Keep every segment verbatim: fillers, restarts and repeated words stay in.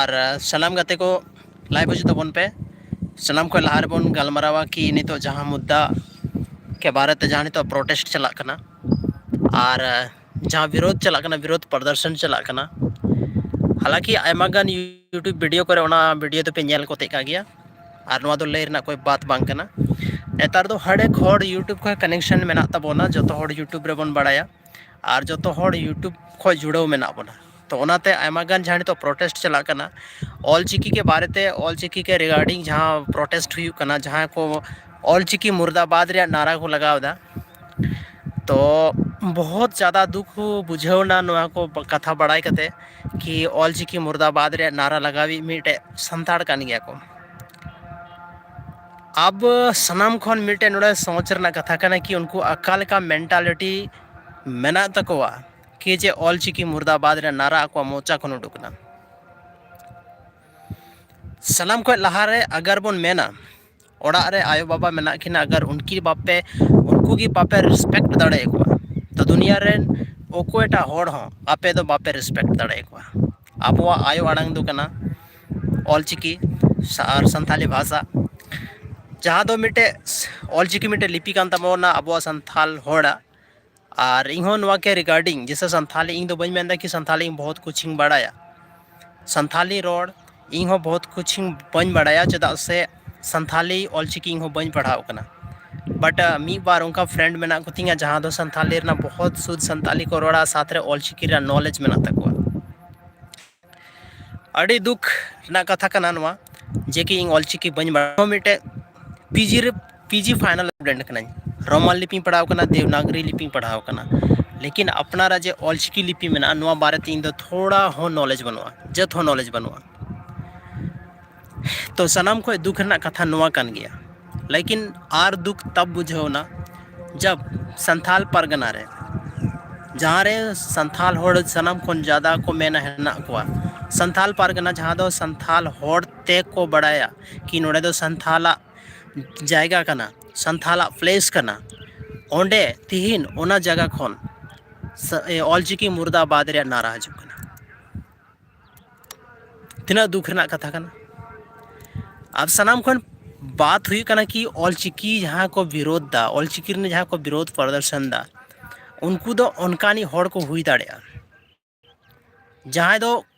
ᱟᱨ ᱥᱟᱱᱟᱢ ᱜᱟᱛᱮ ᱠᱚ, live ᱦᱤᱡᱩᱜ ᱛᱟᱵᱚᱱ ᱯᱮ᱾ ᱥᱟᱱᱟᱢ ᱠᱷᱚᱱ ᱞᱟᱦᱟ ᱨᱮᱵᱚᱱ ᱜᱟᱞᱢᱟᱨᱟᱣᱟ ᱠᱤ ᱱᱤᱛᱚᱜ ᱡᱟᱦᱟᱸ ᱢᱩᱫᱽᱫᱟ ᱠᱮ ᱵᱟᱨᱮ ᱛᱮ ᱡᱟᱦᱟᱸ ᱱᱤᱛᱚᱜ protest ᱪᱟᱞᱟᱜ ᱠᱟᱱᱟ, ᱟᱨ ᱡᱟᱦᱟᱸ ᱵᱤᱨᱳᱫᱷ ᱪᱟᱞᱟᱜ ᱠᱟᱱᱟ, ᱵᱤᱨᱳᱫᱷ ᱯᱨᱚᱫᱚᱨᱥᱚᱱ ᱪᱟᱞᱟᱜ ᱠᱟᱱᱟ᱾ ᱦᱟᱞᱟᱸᱠᱤ ᱟᱭᱢᱟ ᱜᱟᱱ YouTube video ᱠᱚᱨᱮ ᱚᱱᱟ video ᱫᱚᱯᱮ ᱧᱮᱞ ᱠᱚᱛᱮ ᱠᱟᱜ ᱜᱮᱭᱟ, ᱟᱨ ᱱᱚᱣᱟ ᱫᱚ ᱞᱟᱹᱭ ᱨᱮᱱᱟᱜ ᱠᱳᱭ ᱵᱟᱛ ᱵᱟᱝ ᱠᱟᱱᱟ᱾ ᱱᱮᱛᱟᱨ ᱫᱚ ᱦᱟᱨ ᱮᱠ ᱦᱚᱲ YouTube ᱠᱷᱚᱱ connection ᱢᱮᱱᱟᱜ ᱛᱟᱵᱚᱱᱟ, ᱡᱚᱛᱚ ᱦᱚᱲ YouTube ᱨᱮᱵᱚᱱ ᱵᱟᱲᱟᱭᱟ, ᱟᱨ ᱡᱚᱛᱚ ᱦᱚᱲ YouTube ᱠᱷᱚᱱ ᱡᱩᱲᱟᱹᱣ ᱢᱮᱱᱟᱜ ᱵᱚᱱᱟ᱾ ᱛᱚ ᱚᱱᱟᱛᱮ ᱟᱭᱢᱟ ᱜᱟᱱ ᱡᱟᱦᱟᱸ ᱱᱤᱛᱚᱜ protest ᱪᱟᱞᱟᱜ ᱠᱟᱱᱟ, ᱚᱞ ᱪᱤᱠᱤ ᱠᱮ ᱵᱟᱨᱮ ᱛᱮ, ᱚᱞ ᱪᱤᱠᱤ ᱠᱮ regarding ᱡᱟᱦᱟᱸ protest ᱦᱩᱭᱩᱜ ᱠᱟᱱᱟ, ᱡᱟᱦᱟᱸ ᱠᱚ ᱚᱞ ᱪᱤᱠᱤ ᱢᱩᱨᱫᱟᱵᱟᱫᱽ ᱨᱮᱭᱟᱜ ᱱᱟᱨᱟ ᱠᱚ ᱞᱟᱜᱟᱣ ᱮᱫᱟ, ᱛᱚ ᱵᱚᱦᱩᱛ ᱡᱟᱫᱟ ᱫᱩᱠ ᱵᱩᱡᱷᱟᱹᱣ ᱮᱱᱟ ᱱᱚᱣᱟ ᱠᱚ ᱠᱟᱛᱷᱟ ᱵᱟᱲᱟᱭ ᱠᱟᱛᱮ ᱠᱤ ᱚᱞ ᱪᱤᱠᱤ ᱢᱩᱨᱫᱟᱵᱟᱫᱽ ᱨᱮᱭᱟᱜ ᱱᱟᱨᱟ ᱞᱟᱜᱟᱣᱤᱡ ᱢᱤᱫᱴᱮᱡ ᱥᱟᱱᱛᱟᱲ ᱠᱟᱱ ᱜᱮᱭᱟ ᱠᱚ᱾ ᱟᱵᱚ ᱥᱟᱱᱟᱢ ᱠᱷᱚᱱ ᱢᱤᱫᱴᱮᱡ ᱱᱚᱰᱮ ᱥᱚᱪ ᱨᱮᱱᱟᱜ ᱠᱟᱛᱷᱟ ᱠᱟᱱᱟ ᱠᱤ ᱩᱱᱠᱩ ᱚᱠᱟ ᱞᱮᱠᱟ mentality ᱢᱮᱱᱟᱜ ᱛᱟᱠᱚᱣᱟ ᱠᱤ ᱡᱮ ᱚᱞ ᱪᱤᱠᱤ ᱢᱩᱨᱫᱟᱵᱟᱫᱽ ᱨᱮᱭᱟᱜ ᱱᱟᱨᱟ ᱟᱠᱚᱣᱟᱜ ᱢᱚᱪᱟ ᱠᱷᱚᱱ ᱩᱰᱩᱠ ᱮᱱᱟ᱾ ᱥᱟᱱᱟᱢ ᱠᱷᱚᱱ ᱞᱟᱦᱟᱨᱮ ᱟᱜᱟᱨ ᱵᱚᱱ ᱢᱮᱱᱟ, ᱚᱲᱟᱜ ᱨᱮ ᱟᱭᱳᱼᱵᱟᱵᱟ ᱢᱮᱱᱟᱜ ᱠᱤᱱᱟ, ᱟᱜᱟᱨ ᱩᱱᱠᱤ ᱵᱟᱯᱮ, ᱩᱱᱠᱩ ᱜᱮ ᱵᱟᱯᱮ respect ᱫᱟᱲᱮᱭᱟᱠᱚᱣᱟ, ᱛᱚ ᱫᱩᱱᱤᱭᱟᱹ ᱨᱮᱱ ᱚᱠᱚᱭᱴᱟᱜ ᱦᱚᱲ ᱦᱚᱸ ᱟᱯᱮ ᱫᱚ ᱵᱟᱯᱮ respect ᱫᱟᱲᱮᱭᱟᱠᱚᱣᱟ᱾ ᱟᱵᱚᱣᱟᱜ ᱟᱭᱳ ᱟᱲᱟᱝ ᱫᱚ ᱠᱟᱱᱟ ᱚᱞᱪᱤᱠᱤ ᱥᱟ-, ᱟᱨ ᱥᱟᱱᱛᱟᱞᱤ ᱵᱷᱟᱥᱟ, ᱡᱟᱦᱟᱸ ᱫᱚ ᱢᱤᱫᱴᱮᱡ ᱚᱞᱪᱤᱠᱤ ᱢᱤᱫᱴᱮᱡ ᱞᱤᱯᱤ ᱠᱟᱱ ᱛᱟᱵᱚᱱᱟ ᱟᱵᱚᱣᱟᱜ ᱥᱟᱱᱛᱟᱞ ᱦᱚᱲᱟᱜ᱾ ᱟᱨ ᱤᱧᱦᱚᱸ ᱱᱚᱣᱟ ᱠᱮ regarding ᱡᱮᱥᱮ ᱥᱟᱱᱛᱷᱟᱞᱤ, ᱤᱧ ᱫᱚ ᱵᱟᱹᱧ ᱢᱮᱱᱫᱟ ᱠᱤ ᱥᱟᱱᱛᱷᱟᱞᱤ ᱤᱧ ᱵᱚᱦᱩᱛ ᱠᱩᱪ ᱤᱧ ᱵᱟᱲᱟᱭᱟ᱾ ᱥᱟᱱᱛᱷᱟᱞᱤ ᱨᱚᱲ ᱤᱧ ᱦᱚᱸ ᱵᱚᱦᱩᱛ ᱠᱩᱪ ᱤᱧ ᱵᱟᱹᱧ ᱵᱟᱲᱟᱭᱟ, ᱪᱮᱫᱟᱜ ᱥᱮ ᱥᱟᱱᱛᱷᱟᱞᱤ ᱚᱞᱪᱤᱠᱤ ᱤᱧ ᱦᱚᱸ ᱵᱟᱹᱧ ᱯᱟᱲᱦᱟᱣ ᱠᱟᱱᱟ᱾ But ᱢᱤᱫ ᱵᱟᱨ ᱚᱱᱠᱟ friend ᱢᱮᱱᱟᱜ ᱠᱚᱛᱤᱧᱟ ᱡᱟᱦᱟᱸ ᱫᱚ ᱥᱟᱱᱛᱷᱟᱞᱤ ᱨᱮᱱᱟᱜ ᱵᱚᱦᱩᱛ ᱥᱩᱫ ᱥᱟᱱᱛᱷᱟᱞᱤ ᱠᱚ ᱨᱚᱲᱟ, ᱥᱟᱶᱛᱮ ᱚᱞᱪᱤᱠᱤ ᱨᱮᱱᱟᱜ knowledge ᱢᱮᱱᱟᱜ ᱛᱟᱠᱚᱣᱟ᱾ ᱟᱹᱰᱤ ᱫᱩᱠ ᱨᱮᱱᱟᱜ ᱠᱟᱛᱷᱟ ᱠᱟᱱᱟ ᱱᱚᱣᱟ, ᱡᱮ ᱠᱤ ᱤᱧ ᱚᱞᱪᱤᱠᱤ ᱵᱟᱹᱧ ᱵᱟᱲᱟᱭᱟ᱾ ᱢᱤᱫᱴᱮᱡ PG ᱨᱮ, PG final student ᱠᱟᱹᱱᱟᱹᱧ᱾ ᱨᱳᱢᱟᱱ ᱞᱤᱯᱤᱧ ᱯᱟᱲᱦᱟᱣ ᱠᱟᱱᱟ, ᱫᱮᱵᱽᱱᱟᱜᱽᱨᱤ ᱞᱤᱯᱤᱧ ᱯᱟᱲᱦᱟᱣ ᱠᱟᱱᱟ, ᱞᱮᱠᱤᱱ ᱟᱯᱱᱟᱨᱟᱜ ᱡᱮ ᱚᱞᱪᱤᱠᱤ ᱞᱤᱯᱤ ᱢᱮᱱᱟᱜᱼᱟ, ᱱᱚᱣᱟ ᱵᱟᱨᱮᱛᱮ ᱤᱧ ᱫᱚ ᱛᱷᱚᱲᱟ ᱦᱚᱸ knowledge ᱵᱟᱹᱱᱩᱜᱼᱟ, ᱡᱟᱹᱛ ᱦᱚᱸ knowledge ᱵᱟᱹᱱᱩᱜᱼᱟ᱾ ᱛᱚ ᱥᱟᱱᱟᱢ ᱠᱷᱚᱱ ᱫᱩᱠ ᱨᱮᱱᱟᱜ ᱠᱟᱛᱷᱟ ᱱᱚᱣᱟ ᱠᱟᱱ ᱜᱮᱭᱟ, ᱞᱮᱠᱤᱱ ᱟᱨ ᱫᱩᱠ ᱛᱟᱵ ᱵᱩᱡᱷᱟᱹᱣ ᱮᱱᱟ ᱡᱟᱵ ᱥᱟᱱᱛᱷᱟᱞ ᱯᱟᱨᱜᱟᱱᱟ ᱨᱮ ᱡᱟᱦᱟᱸ ᱨᱮ ᱥᱟᱱᱛᱷᱟᱞ ᱦᱚᱲ ᱥᱟᱱᱟᱢ ᱠᱷᱚᱱ ᱡᱟᱫᱟ ᱠᱚ ᱢᱮᱱᱟ ᱦᱮᱱᱟᱜ ᱠᱚᱣᱟ, ᱥᱟᱱᱛᱷᱟᱞ ᱯᱟᱨᱜᱟᱱᱟ, ᱡᱟᱦᱟᱸ ᱫᱚ ᱥᱟᱱᱛᱷᱟᱞ ᱦᱚᱲ ᱛᱮ ᱠᱚ ᱵᱟᱲᱟᱭᱟ ᱠᱤ ᱱᱚᱰᱮ ᱫᱚ ᱥᱟᱱᱛᱷᱟᱞᱟᱜ ᱡᱟᱭᱜᱟ ᱠᱟᱱᱟ, ᱥᱟᱱᱛᱷᱟᱞᱟᱜ place ᱠᱟᱱᱟ, ᱚᱸᱰᱮ ᱛᱤᱦᱤᱧ ᱚᱱᱟ ᱡᱟᱭᱜᱟ ᱠᱷᱚᱱ ᱥᱟ-, ᱮ, ᱚᱞᱪᱤᱠᱤ ᱢᱩᱨᱫᱟᱵᱟᱫᱽ ᱨᱮᱭᱟᱜ ᱱᱟᱨᱟ ᱦᱤᱡᱩᱜ ᱠᱟᱱᱟ᱾ ᱛᱤᱱᱟᱹᱜ ᱫᱩᱠ ᱨᱮᱱᱟᱜ ᱠᱟᱛᱷᱟ ᱠᱟᱱᱟ᱾ ᱟᱨ ᱥᱟᱱᱟᱢ ᱠᱷᱚᱱ ᱵᱟᱛ ᱦᱩᱭᱩᱜ ᱠᱟᱱᱟ ᱠᱤ ᱚᱞᱪᱤᱠᱤ ᱡᱟᱦᱟᱸ ᱠᱚ ᱵᱤᱨᱳᱫᱷ ᱫᱟ, ᱚᱞᱪᱤᱠᱤ ᱨᱮᱱᱟᱜ ᱡᱟᱦᱟᱸ ᱠᱚ ᱵᱤᱨᱳᱫᱷ ᱯᱨᱚᱫᱚᱨᱥᱚᱱ ᱫᱟ, ᱩᱱᱠᱩ ᱫᱚ ᱚᱱᱠᱟᱱᱤᱡ ᱦᱚᱲ ᱠᱚ ᱦᱩᱭ ᱫᱟᱲᱮᱭᱟᱜᱼᱟ ᱡᱟᱦᱟᱸᱭ ᱫᱚ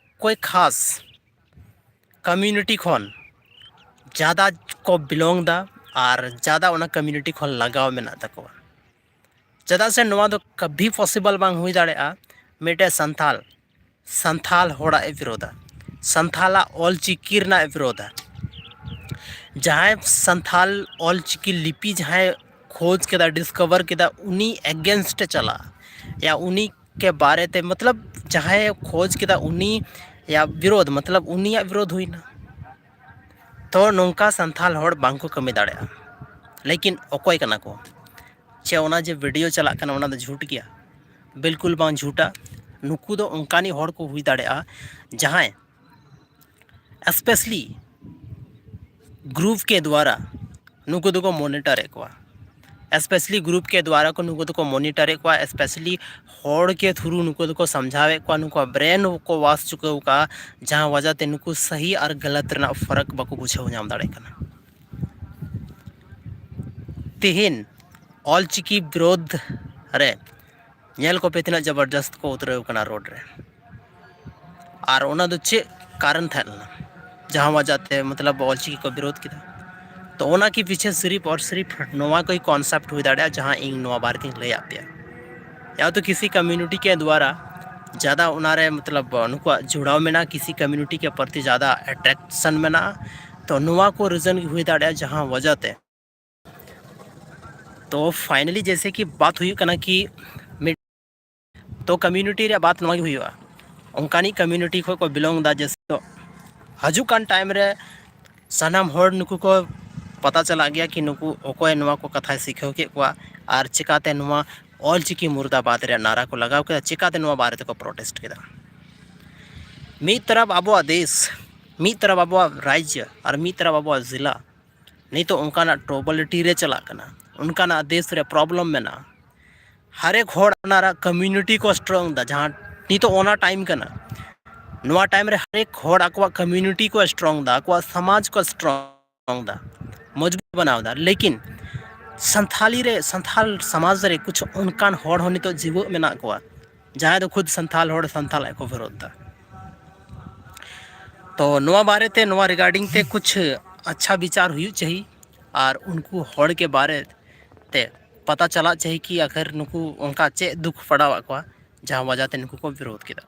ᱠᱚᱭ ᱠᱷᱟᱥ ᱠᱚᱢᱤᱭᱩᱱᱤᱴᱤ ᱠᱷᱚᱱ ᱡᱟᱫᱟ ᱠᱚ ᱵᱤᱞᱚᱝ ᱫᱟ ᱟᱨ ᱡᱟᱫᱟ ᱚᱱᱟ ᱠᱚᱢᱤᱭᱩᱱᱤᱴᱤ ᱠᱷᱚᱱ ᱞᱟᱜᱟᱣ ᱢᱮᱱᱟᱜ ᱛᱟᱠᱚᱣᱟ᱾ ᱪᱮᱫᱟᱜ ᱥᱮ ᱱᱚᱣᱟ ᱫᱚ ᱠᱟᱵᱷᱤ ᱯᱚᱥᱤᱵᱚᱞ ᱵᱟᱝ ᱦᱩᱭ ᱫᱟᱲᱮᱭᱟᱜᱼᱟ ᱢᱤᱫᱴᱮᱡ ᱥᱟᱱᱛᱟᱞ ᱥᱟᱱᱛᱷᱟᱞ ᱦᱚᱲᱟᱜ ᱮ ᱵᱤᱨᱳᱫᱟ, ᱥᱟᱱᱛᱷᱟᱞᱟᱜ ᱚᱞ ᱪᱤᱠᱤ ᱨᱮᱱᱟᱜ ᱮ ᱵᱤᱨᱳᱫᱟ᱾ ᱡᱟᱦᱟᱸᱭ ᱥᱟᱱᱛᱷᱟᱞ ᱚᱞ ᱪᱤᱠᱤ ᱞᱤᱯᱤ ᱡᱟᱦᱟᱸᱭ ᱠᱷᱳᱡᱽ ᱠᱮᱫᱟ, ᱰᱤᱥᱠᱚᱵᱷᱟᱨ ᱠᱮᱫᱟ, ᱩᱱᱤ ᱮᱜᱮᱱᱥᱴ ᱮ ᱪᱟᱞᱟᱜᱼᱟ, ᱭᱟ ᱩᱱᱤ ᱠᱮ ᱵᱟᱨᱮ ᱛᱮ, ᱢᱚᱛᱞᱚᱵ ᱡᱟᱦᱟᱸᱭ ᱠᱷᱳᱡᱽ ᱠᱮᱫᱟ ᱩᱱᱤ ᱭᱟ ᱵᱤᱨᱳᱫ, ᱢᱚᱛᱞᱚᱵ ᱩᱱᱤᱭᱟᱜ ᱵᱤᱨᱳᱫ ᱦᱩᱭᱱᱟ᱾ ᱛᱚ ᱱᱚᱝᱠᱟ ᱥᱟᱱᱛᱷᱟᱞ ᱦᱚᱲ ᱵᱟᱝ ᱠᱚ ᱠᱟᱹᱢᱤ ᱫᱟᱲᱮᱭᱟᱜᱼᱟ᱾ ᱞᱮᱠᱤᱱ ᱚᱠᱚᱭ ᱠᱟᱱᱟ ᱠᱚ? ᱪᱮ ᱚᱱᱟ ᱡᱮ ᱵᱷᱤᱰᱤᱭᱳ ᱪᱟᱞᱟᱜ ᱠᱟᱱᱟ ᱚᱱᱟ ᱫᱚ ᱡᱷᱩᱴ ᱜᱮᱭᱟ? ᱵᱤᱞᱠᱩᱞ ᱵᱟᱝ ᱡᱷᱩᱴᱟ᱾ ᱱᱩᱠᱩ ᱫᱚ ᱚᱱᱠᱟᱱᱤᱡ ᱦᱚᱲ ᱠᱚ ᱦᱩᱭ ᱫᱟᱲᱮᱭᱟᱜᱼᱟ ᱡᱟᱦᱟᱸᱭ ᱮᱥᱯᱮᱥᱟᱞᱤ ᱜᱨᱩᱯ ᱠᱮ ᱫᱣᱟᱨᱟ ᱱᱩᱠᱩ ᱫᱚᱠᱚ ᱢᱚᱱᱤᱴᱟᱨᱮᱫ ᱠᱚᱣᱟ᱾ ᱮᱥᱯᱮᱥᱟᱞᱤ ᱜᱨᱩᱯ ᱠᱮ ᱫᱣᱟᱨᱟ ᱠᱚ ᱱᱩᱠᱩ ᱫᱚᱠᱚ ᱢᱚᱱᱤᱴᱟᱨᱮᱫ ᱠᱚᱣᱟ᱾ ᱮᱥᱯᱮᱥᱟᱞᱤ ᱦᱚᱲ ᱠᱮ ᱛᱷᱨᱩ ᱱᱩᱠᱩ ᱫᱚᱠᱚ ᱥᱟᱢᱡᱷᱟᱣᱮᱫ ᱠᱚᱣᱟ, ᱱᱩᱠᱩᱣᱟᱜ ᱵᱨᱮᱱ ᱠᱚ ᱣᱟᱥ ᱪᱩᱠᱟᱹᱣ ᱠᱟᱜᱼᱟ, ᱡᱟᱦᱟᱸ ᱣᱟᱡᱟ ᱛᱮ ᱱᱩᱠᱩ ᱥᱟᱹᱦᱤ ᱟᱨ ᱜᱟᱞᱟᱛ ᱨᱮᱱᱟᱜ ᱯᱷᱟᱨᱟᱠ ᱵᱟᱠᱚ ᱵᱩᱡᱷᱟᱹᱣ ᱧᱟᱢ ᱫᱟᱲᱮᱭᱟᱜ ᱠᱟᱱᱟ᱾ ᱛᱤᱦᱤᱧ ᱚᱞᱪᱤᱠᱤ ᱵᱤᱨᱳᱫᱷ ᱨᱮ ᱧᱮᱞ ᱠᱚᱯᱮ ᱛᱤᱱᱟᱹᱜ ᱡᱚᱵᱚᱨᱡᱚᱥᱛ ᱠᱚ ᱩᱛᱨᱟᱹᱣ ᱠᱟᱱᱟ ᱨᱳᱰ ᱨᱮ᱾ ᱟᱨ ᱚᱱᱟ ᱫᱚ ᱪᱮᱫ ᱠᱟᱨᱚᱱ ᱛᱟᱦᱮᱸ ᱞᱮᱱᱟ ᱡᱟᱦᱟᱸ ᱣᱟᱡᱟ ᱛᱮ ᱢᱚᱛᱞᱚᱵ ᱚᱞᱪᱤᱠᱤ ᱠᱚ ᱵᱤᱨᱳᱫᱷ ᱠᱮᱫᱟ? ᱛᱚ ᱚᱱᱟ ᱠᱤ ᱯᱤᱪᱷᱮ ᱥᱤᱨᱤᱯ ᱟᱨ ᱥᱤᱨᱤᱯ ᱱᱚᱣᱟ ᱠᱚᱭ ᱠᱚᱱᱥᱮᱯᱴ ᱦᱩᱭ ᱫᱟᱲᱮᱭᱟᱜᱼᱟ ᱡᱟᱦᱟᱸ ᱤᱧ ᱱᱚᱣᱟ ᱵᱟᱨᱮ ᱛᱤᱧ ᱞᱟᱹᱭᱟᱫ ᱯᱮᱭᱟ? ᱭᱟ ᱛᱚ ᱠᱤᱥᱤ ᱠᱚᱢᱤᱭᱩᱱᱤᱴᱤ ᱠᱮ ᱫᱣᱟᱨᱟ ᱡᱟᱫᱟ ᱚᱱᱟᱨᱮ ᱢᱚᱛᱞᱚᱵ ᱱᱩᱠᱩᱣᱟᱜ ᱡᱩᱲᱟᱣ ᱢᱮᱱᱟᱜᱼᱟ, ᱠᱤᱥᱤ ᱠᱚᱢᱤᱭᱩᱱᱤᱴᱤ ᱠᱮ ᱯᱨᱚᱛᱤ ᱡᱟᱫᱟ ᱮᱴᱨᱮᱠᱥᱚᱱ ᱢᱮᱱᱟᱜᱼᱟ᱾ ᱛᱚ ᱱᱚᱣᱟ ᱠᱚ ᱨᱤᱡᱚᱱ ᱜᱮ ᱦᱩᱭ ᱫᱟᱲᱮᱭᱟᱜᱼᱟ ᱡᱟᱦᱟᱸ ᱣᱟᱡᱟ ᱛᱮ ᱛᱚ ᱯᱷᱟᱭᱱᱟᱞᱤ ᱡᱮᱭᱥᱮ ᱠᱤ ᱵᱟᱛ ᱦᱩᱭᱩᱜ ᱠᱟᱱᱟ ᱠᱤ ᱢᱤᱫ ᱛᱚ ᱠᱚᱢᱤᱭᱩᱱᱤᱴᱤ ᱨᱮᱭᱟᱜ ᱵᱟᱛ ᱱᱚᱣᱟ ᱜᱮ ᱦᱩᱭᱩᱜᱼᱟ, ᱚᱱᱠᱟᱱᱤᱡ ᱠᱚᱢᱤᱭᱩᱱᱤᱴᱤ ᱠᱷᱚᱱ ᱠᱚ ᱵᱤᱞᱚᱝ ᱮᱫᱟ ᱡᱮᱭᱥᱮ ᱛᱚ ᱦᱤᱡᱩᱜ ᱠᱟᱱ ᱴᱟᱭᱤᱢ ᱨᱮ ᱥᱟᱱᱟᱢ ᱦᱚᱲ ᱱᱩᱠᱩ ᱠᱚ ᱯᱟᱛᱟ ᱪᱟᱞᱟᱜ ᱜᱮᱭᱟ ᱠᱤ ᱱᱩᱠᱩ ᱚᱠᱚᱭ ᱱᱚᱣᱟ ᱠᱚ ᱠᱟᱛᱷᱟᱭ ᱥᱤᱠᱷᱟᱹᱣ ᱠᱮᱫ ᱠᱚᱣᱟ ᱟᱨ ᱪᱤᱠᱟᱛᱮ ᱱᱚᱣᱟ ᱚᱞᱪᱤᱠᱤ ᱢᱩᱨᱫᱟᱵᱟᱫ ᱨᱮᱭᱟᱜ ᱱᱟᱨᱟ ᱠᱚ ᱞᱟᱜᱟᱣ ᱠᱮᱫᱟ, ᱪᱤᱠᱟᱛᱮ ᱱᱚᱣᱟ ᱵᱟᱨᱮ ᱛᱮᱠᱚ ᱯᱨᱚᱴᱮᱥᱴ ᱠᱮᱫᱟ᱾ ᱢᱤᱫ ᱛᱚᱨᱚᱯ ᱟᱵᱚᱣᱟᱜ ᱫᱮᱥ, ᱢᱤᱫ ᱛᱚᱨᱚᱯ ᱟᱵᱚᱣᱟᱜ ᱨᱟᱡᱽᱡᱚ ᱟᱨ ᱢᱤᱫ ᱛᱚᱨᱚᱯ ᱟᱵᱚᱣᱟᱜ ᱡᱮᱞᱟ ᱱᱤᱛᱚᱜ ᱚᱱᱠᱟᱱᱟᱜ ᱴᱨᱚᱵᱚᱞᱤᱴᱤ ᱨᱮ ᱪᱟᱞᱟᱜ ᱠᱟᱱᱟ, ᱚᱱᱠᱟᱱᱟᱜ ᱫᱮᱥ ᱨᱮ ᱯᱨᱚᱵᱞᱮᱢ ᱢᱮᱱᱟᱜᱼᱟ᱾ ᱦᱟᱨᱮᱠ ᱦᱚᱲ ᱟᱯᱱᱟᱨᱟᱜ ᱠᱚᱢᱤᱭᱩᱱᱤᱴᱤ ᱠᱚ ᱥᱴᱨᱚᱝ ᱮᱫᱟ, ᱡᱟᱦᱟᱸ ᱱᱤᱛᱚᱜ ᱚᱱᱟ ᱴᱟᱭᱤᱢ ᱠᱟᱱᱟ᱾ ᱱᱚᱣᱟ ᱴᱟᱭᱤᱢ ᱨᱮ ᱦᱟᱨᱮᱠ ᱦᱚᱲ ᱟᱠᱚᱣᱟᱜ ᱠᱚᱢᱤᱭᱩᱱᱤᱴᱤ ᱠᱚ ᱥᱴᱨᱚᱝ ᱫᱟ, ᱟᱠᱚᱣᱟᱜ ᱥᱚᱢᱟᱡᱽ ᱠᱚ ᱥᱴᱨᱚᱝ ᱫᱟ, ᱢᱚᱡᱽᱵᱩᱛ ᱵᱮᱱᱟᱣ ᱫᱟ᱾ ᱞᱮᱠᱤᱱ ᱥᱟᱱᱛᱷᱟᱞᱤ ᱨᱮ, ᱥᱟᱱᱛᱷᱟᱞ ᱥᱚᱢᱟᱡᱽ ᱨᱮ ᱠᱩᱪᱷ ᱚᱱᱠᱟᱱ ᱦᱚᱲ ᱦᱚᱸ ᱱᱤᱛᱚᱜ ᱡᱤᱣᱮᱫ ᱢᱮᱱᱟᱜ ᱠᱚᱣᱟ, ᱡᱟᱦᱟᱸᱭ ᱫᱚ ᱠᱷᱩᱫ ᱥᱟᱱᱛᱷᱟᱞ ᱦᱚᱲ ᱥᱟᱱᱛᱷᱟᱞ ᱟᱜ ᱠᱚ ᱵᱤᱨᱳᱫᱷ ᱫᱟ᱾ ᱛᱚ ᱱᱚᱣᱟ ᱵᱟᱨᱮ ᱛᱮ, ᱱᱚᱣᱟ ᱨᱤᱜᱟᱨᱰᱤᱝ ᱛᱮ ᱠᱩᱪᱷ ᱟᱪᱪᱷᱟ ᱵᱤᱪᱟᱨ ᱦᱩᱭᱩᱜ ᱪᱟᱹᱦᱤ, ᱟᱨ ᱩᱱᱠᱩ ᱦᱚᱲ ᱠᱮ ᱵᱟᱨᱮ ᱛᱮ ᱯᱟᱛᱟ ᱪᱟᱞᱟᱜ ᱪᱟᱹᱦᱤ ᱠᱤ ᱟᱠᱷᱤᱨ ᱱᱩᱠᱩ ᱚᱱᱠᱟ ᱪᱮᱫ ᱫᱩᱠᱷ ᱯᱟᱲᱟᱣᱟᱜ ᱠᱚᱣᱟ, ᱡᱟᱦᱟᱸ ᱣᱟᱡᱟ ᱛᱮ ᱱᱩᱠᱩ ᱠᱚ ᱵᱤᱨᱳᱫᱷ ᱠᱮᱫᱟ᱾